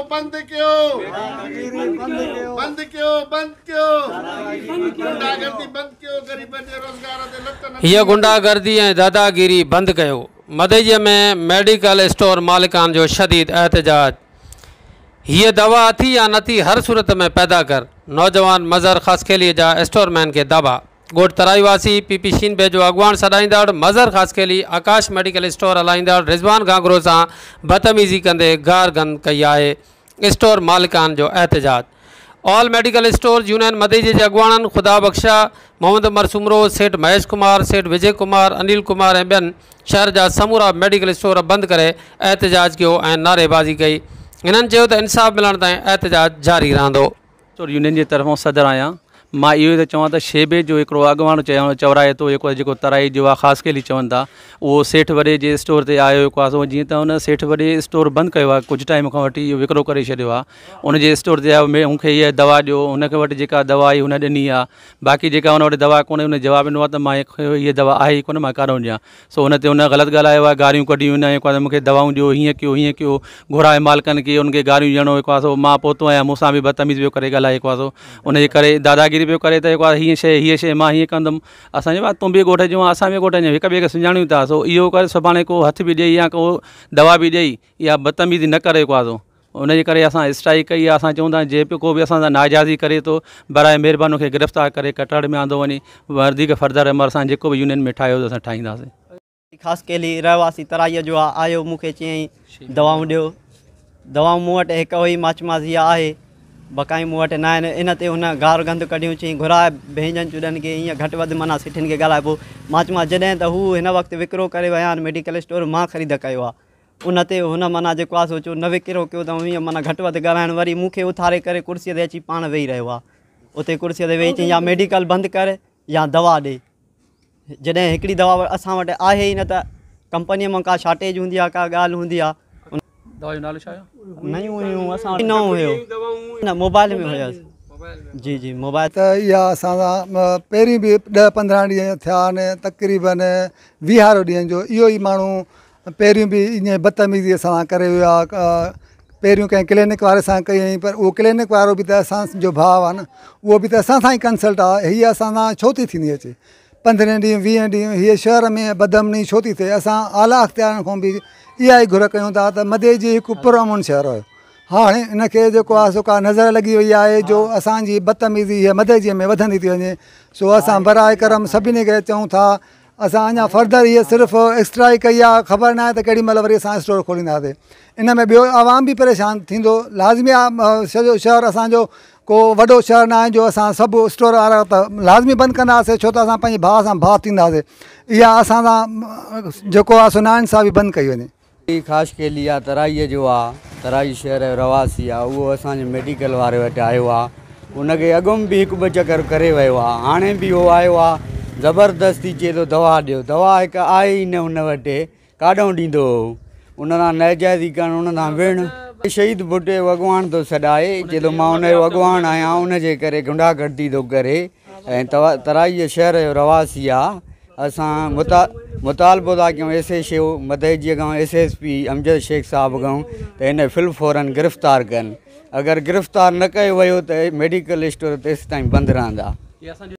بند ڪيو بند ڪيو بند ڪيو غنڊاگردي بند ڪيو غريبن جي روزگار تي لت نه. هيء غنڊاگردي ۽ داداگيري بند ڪيو، مدئجي ۾ ميڊيڪل اسٽور مالڪان جو شديد احتجاج، هيء دوا اٿي يا نٿي هر صورت ۾ پيدا ڪر، نوجوان مظهر خاصخيلي جا اسٽور مين کي دعويٰ. ڳوٺ ترائي واسي پي پي شين بي جو اڳواڻ سڏائيندڙ مظهر خاصخيلي آڪاش ميڊيڪل اسٽور هلائيندڙ رضوان گهانگهرو سان بدتميزي ڪندي گارگند ڪئي آهي، اسٽور مالڪان جو احتجاج. آل ميڊيڪل اسٽورز يونين مدئجي جي اڳواڻن خدا بخش، محمد عمر سومرو، سيٺ مهيش ڪمار، سيٺ وجي ڪمار، انيل ڪمار ۽ ٻين شهر جا سمورا ميڊيڪل اسٽور بند ڪري احتجاج ڪيو ۽ نعريبازي ڪئي. هنن چيو ته انصاف ملڻ تائين احتجاج جاري رهندو. اسٽور يونين جي طرفان صدر آهيان. مان اهو ئي ٿو چوان ته شيبي جو هڪڙو اڳواڻ چورائي ٿو جيڪو جيڪو ترائي جو آهي خاصخيلي چون ٿا اهو سيٺ وڏي جي اسٽور تي آيو هڪ آسو جيئن ته ان سيٺ وڏي اسٽور بند ڪيو آهي ڪجهه ٽائيم کان وٺي اهو وڪرو ڪري ڇڏيو آهي ان جي اسٽور تي آيو مون کي هيء دوا ڏيو هن کي وٽ جيڪا دوا هئي هن ڏني آهي باقي جيڪا هن وٽ دوا ڪونهي هن جواب ڏنو آهي ته مان هيء دوا آهي ئي ڪونه مان ڪاڏئون ڏيان سو ان تي هن غلط ڳالهايو آهي گاريون ڪڍيون هن ۽ مون کي دوائون ڏيو هيئن ڪيو هيئن ڪيو گهرائي مالڪن کي ان کي گاريون ڏيڻو جيڪو آهي سو مان پهتو آهيان مون سان به بدتميز پيو ڪري ڳالهائي جيڪو آهي سو ان جي ڪري داداگيري پيو ڪري ته جيڪو آهي هيئن شيء هيء شيء مان هيئن ڪندم اسان چيو تون به ڳوٺ جو آهين اسان به ڳوٺ جا آهيون هڪ ٻئي کي سڃاڻيون ٿا سو اهو ڪري سڀاڻي ڪو هٿ به ڏئي يا ڪو دوا به ڏئي اها بدتميزي نه ڪري جيڪو آهي سو ان جي ڪري اسان اسٽرائيڪ ڪئي آهي اسان چئون ٿا جي به ڪو به اسان سان ناجائزي ڪري ٿو برائي مهرباني ان کي گرفتار ڪري ڪٽهڙي ۾ آندو وڃي وڌيڪ فردر عمل اسان جيڪو به يونين ۾ ٺاهيو ته اسان ٺاهينداسين. خاصخيلي رهواسي ترائيء جو آ آيو مون کي چيائين دوائون ڏيو دوائون مون وٽ هڪ هئي ماچمازي آهي بقايون مون وٽ ناهن ان تي هن گار گند ڪڍيون چيائين گهراء ڀينجن چڏن کي ائين گهٽ وڌ معنيٰ سٺين کي ڳالهائبو ماچما جڏهن ته هو هن وقت وڪرو ڪري ويا آهن ميڊيڪل اسٽور مان خريد ڪيو آ ان تي هن معنيٰ جيڪو آ سو چيو نه وڪرو ڪيو ته اوهين معنيٰ گهٽ وڌ ڳالهائڻ وري مون کي اٿاري ڪري ڪرسيء تي اچي پاڻ ويهي رهيو آ اتي ڪرسيء تي ويهي چيائين يا ميڊيڪل بند ڪر يا دوا ڏي جڏهن هڪڙي دوا اسان وٽ آهي ئي نه ته ڪمپنيء مان ڪا شارٽيج هوندي آ ڪا ڳالهه هوندي آ. دوا جو نالو ڇا هيو؟ نيون هيون اسان وٽ نئون هيو نه موبائل ۾ هيس جي جي موبائل. ته اها اسان سان پهرين به ڏهه 15 ڏينهن ٿيا آهن تقريبن ويهارو ڏينهن جو اهو ئي ماڻهو پهريون به ائين بدتميزي اسان سان ڪري ويو آهي پهريون ڪنهن ڪلينڪ واري سان ڪيائين پر اهو ڪلينڪ وارو به ته اسان جو ڀاء آهي نه اهو به ته اسان سان ئي ڪنسلٽ آهي هيء اسان سان ڇو ٿي ٿيندي اچي 15 ڏينهن 20 ڏينهن هيء شهر ۾ بدامني ڇو ٿي ٿئي اسان اعليٰ اختيارن کان به اها ئي گهر ڪيون ٿا ته مدئجي هڪ پر امن شهر هيو هاڻي ان کي جيڪو آهي سو ڪا نظر لڳي وئي آهي جو اسان جي بدتميزي هيء مدئجي ۾ وڌندي ٿي وڃي سو اسان براء ڪرم سڀني کي چئون ٿا اسان اڃا فردر هيء صرف اسٽرائيڪ ڪئي آهي خبر ناهي ته ڪهڙي مهل وري اسان اسٽور کولينداسين ان ۾ ٻيو عوام به پريشان ٿيندو لازمي آهي سڄو شهر اسانجو ڪو وڏو شهر ناهي جو اسان سڀ اسٽور وارا ته لازمي بند ڪنداسين ڇو ته اسان پنهنجي ڀاء سان ڀاء ٿينداسين اها اسان سان جيڪو آهي سو ناانصافي بند ڪئي وڃي. هي خاصخيلي آ ترائيء جو آ، ترائي شهر جو رهواسي آ، اهو اسان جي ميڊيڪل واري وٽ آيو آ، ان کي اڳم به هڪ ٻه چڪر ڪري ويو آ، هاڻي به اهو آيو آ، زبردستي چئي ٿو دوا ڏيو، دوا هڪ آهي ئي نه ان وٽ، ڪاڏئون ڏيندو هو، ان سان ناجائزي ڪرڻ، ان سان وڙهڻ. شهيد ڀٽي جو اڳواڻ ٿو سڏائي، چئي ٿو مان ان جو اڳواڻ آهيان، ان جي ڪري غنڊاگردي ٿو ڪري ۽ ترائيء شهر جو رهواسي آ. اسان مطالبو ٿا ڪيون ايس ايڇ او مدئجي کان S S P Amjad Shaikh صاحب کان ته هن فل فورن گرفتار ڪن اگر گرفتار نه ڪيو ويو ته ميڊيڪل اسٽور تيستائين بند رهندا.